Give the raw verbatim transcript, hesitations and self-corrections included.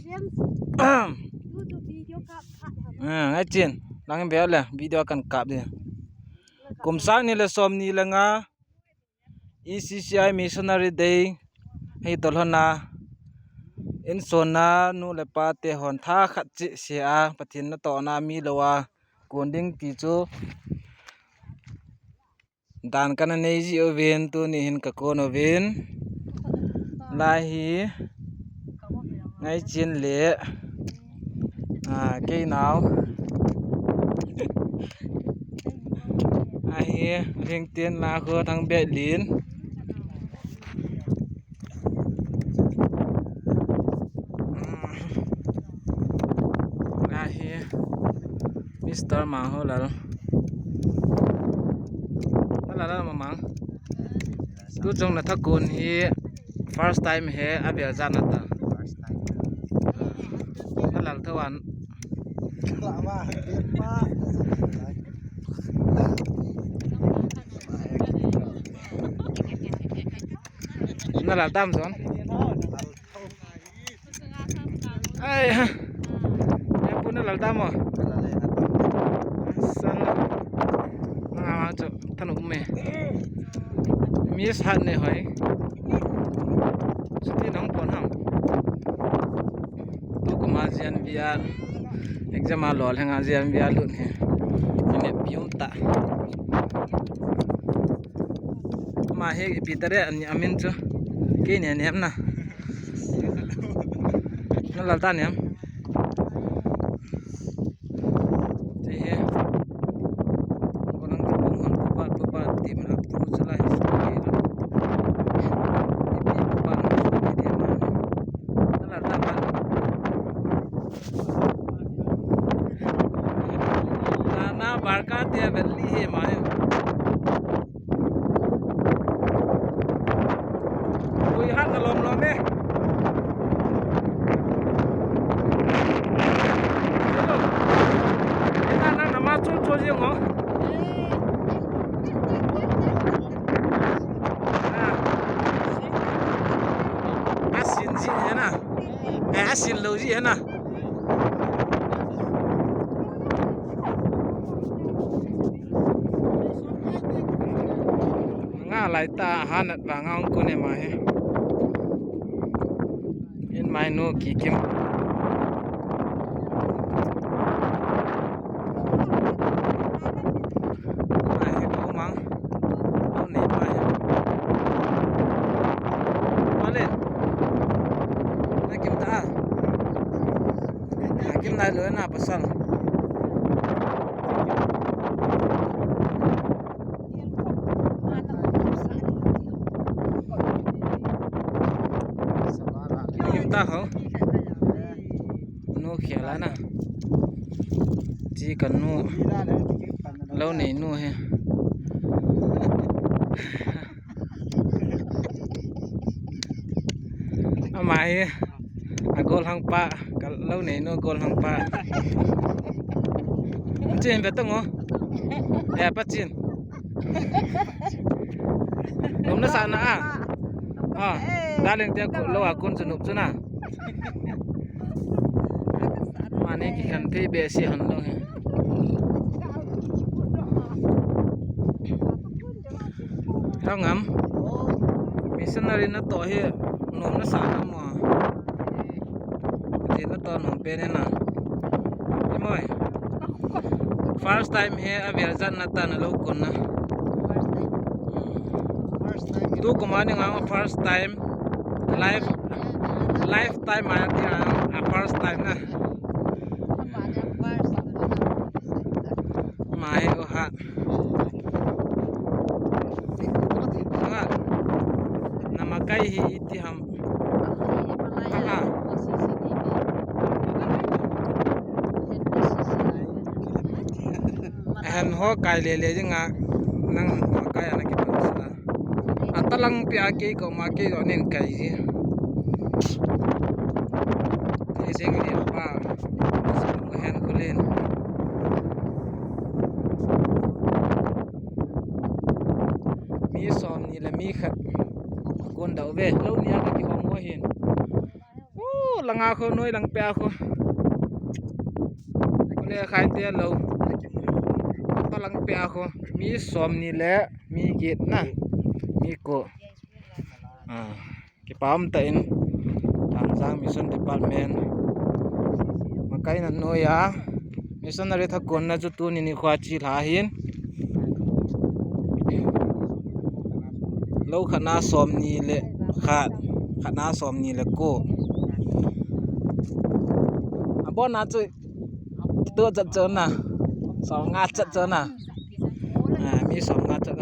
James, tu tu video kap khat ha. Ah, ngai chin. Lang be le video kan kap de. Kum sang ni le som ni le nga. E C C I Missionary Day. Hei tolhona. Insung a nu le pa te hon tha khat chi sia. Pathen natohna mi lou a. Kun ding ti chu. Dan kana nei ji uvin, tuni hin ka kun uvin. Lai hi ngai chin le, ah, kei nau. Ahi, ring tin la khu thang be lin. Ahi, Mister Mangholal. Hala la Mamang. Tu chong na thakun hi first time he a bel jat na ta. Halal thawan. Na lal tam son. Ai ha. Ya pun na lal tam mo. Sang. Na ma chu tanu me. Miss hat ne hoi. Chuti nang pon ham. Tu kuma J N V R exam a lol henga J N V R lut he. Ine pium ta. Ma he ipi tare ani amin chu. Kei ne nem na. Na lal ta nem. Ti he. Ko nang ta pung hon pupa pupa ti man ap tu chu lai. Ipi pupa na su ti ma. Na lal ta pa. Na, na Barca te bel li he ma he. Ui, hat na lom lom e. Ina na na ma chu chu jing o. Ah. Asin jing he na. Eh, asin lou ji he na. Nga lai ta hanat ba nga ong kone ma he. In mai nu ki kim. Mai he ko mang. Lou nei mai he. Vale. Na kim ta. Na kim nai lou na pasal. Kim ta ho. Nu khel a na. Chi kan nu. Lou nei nu he. Ama hi a golhang pa, ka lou nei nu golhang pa. Chin be tong o. Eh, pa chin. Nom na sa na a. Ah, darling te ko lou a kun chu nop chu na. Mani ki khan thei be si han dong he. Thangam. Missionary natoh hi nom na sa na mo. Ti natoh nom pe ne na. Ni moi. First time he a bel jat na ta na lou kun na. Tu kuma ni nga first time. Life, lifetime a ti a, a first time na. Mai o ha. Nama kai hi iti ham. Ka a. Ahen ho kai lele jing a. Nang ho kai ana kipan sa. Atalang pi a kei ko ma kei ko nen kai ji. Kei jing ni pa. Ko hen ko len. Mi som ni le mi khat. Kon dau ve. Lou ni a ka ki hong mo hin. Oh, Nga kho noi lang pia kho. Kole khai te lo. To lang pia kho. Mi som ni le mi get na. Mi ko. Ah, kipa um ta in. Thangjang Mission Department. Makai na noi a. Missionary tha kon na chu tuni ni khua chi la hin. Lo khat na som ni le khat, khat na som ni le ko. Abon na chu tu chat chat na. Som nga chat chat na. Ah, mi som nga chat